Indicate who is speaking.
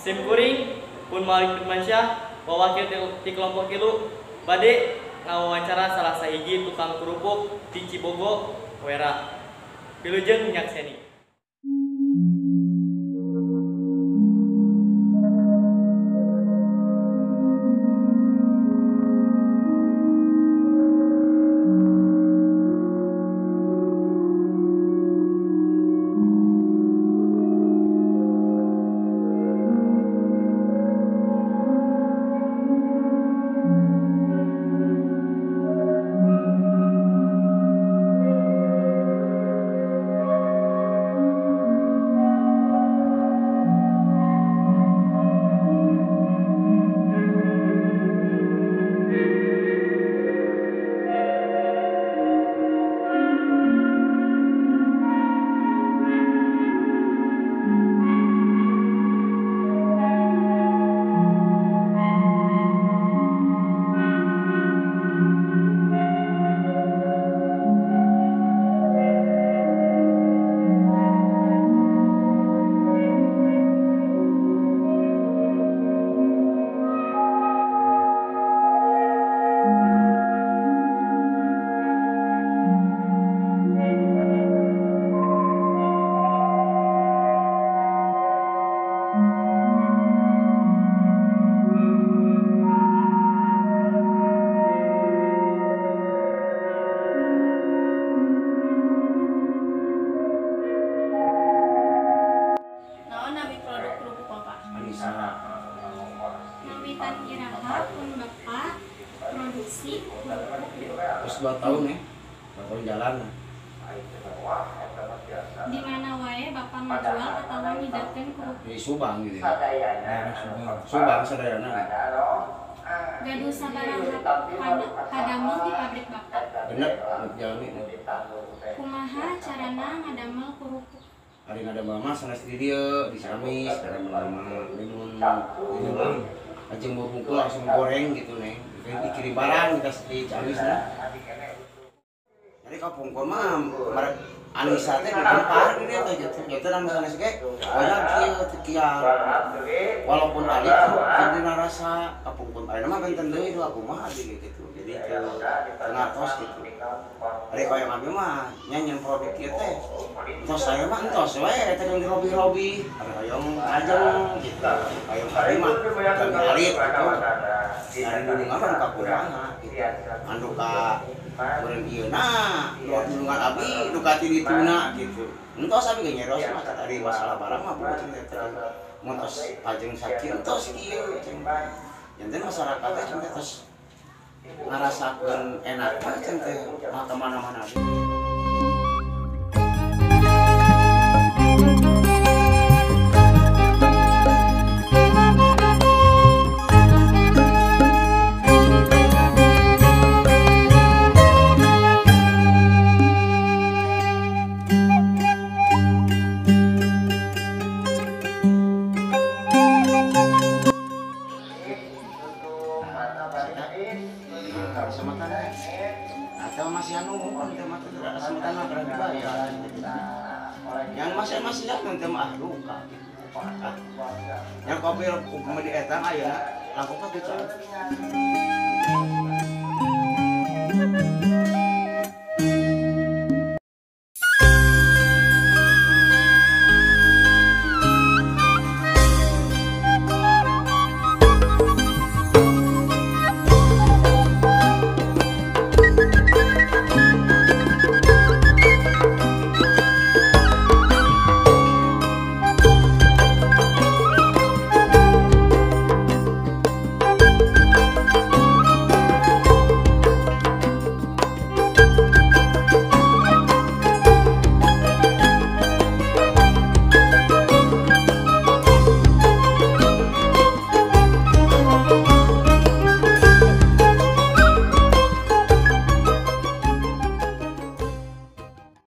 Speaker 1: Sim kuring pun Malik Firmansyah wawakil ti kelompok 3 bade ngawawancara salah sahiji tukang kerupuk di Cibogo Wera. Wilujeng nyakseni.
Speaker 2: Ngawitan iraha pun Bapak produksi kerupuk.
Speaker 3: Terus 2 tahun ya, 2 tahun jalan.
Speaker 2: Di mana wae Bapak ngajual atawa nyiderkeun kerupuk?
Speaker 3: Di Subang gitu. Subang sadayana.
Speaker 2: Gaduh sabaraha padamel di pabrik Bapak?
Speaker 3: Genep jalmi.
Speaker 2: Kumaha carana ngadamel kerupuk?
Speaker 3: Hari ngadamel mah sanes di dieu, di Ciamis, ngadamel mah limun ajeng bungkul langsung goreng gitu neng. Dikirim barang kita di Ciamis nah. Jadi kapungkur mah merek Anissa teh dipar di dieu teh gitu. Jadi anu sanes ge banyak kieu teu kiar. Walaupun alit jadi narasa kapungkur ayeuna mah benten deui dua kumaha abdi gitu. Jadi teu ngartos gitu. Ari hoyong abdi mah nya nyeun produk ieu teh. Entos saya mah entos we eta jeung dirobi-robi. Ari hoyong ajeng gitu. Hoyong abdi mah kami alit gitu. Ari dulungan mah duka kumaha gitu. Anduka meureun ieu na, dulungan abdi duka ti dituna gitu. Entos abdi ge nyeros mah ari masalah barang mah bukan cing teh. Mun tos pajeng sakieu entos kieu cing. Janten masyarakat teh cing teh tos ngarasakeun enak mah cing teh mah ka mana-mana. Atau masih anu yang masih masih nanti mah luka. Yang kopi di etang ayeuna lakukan gitu.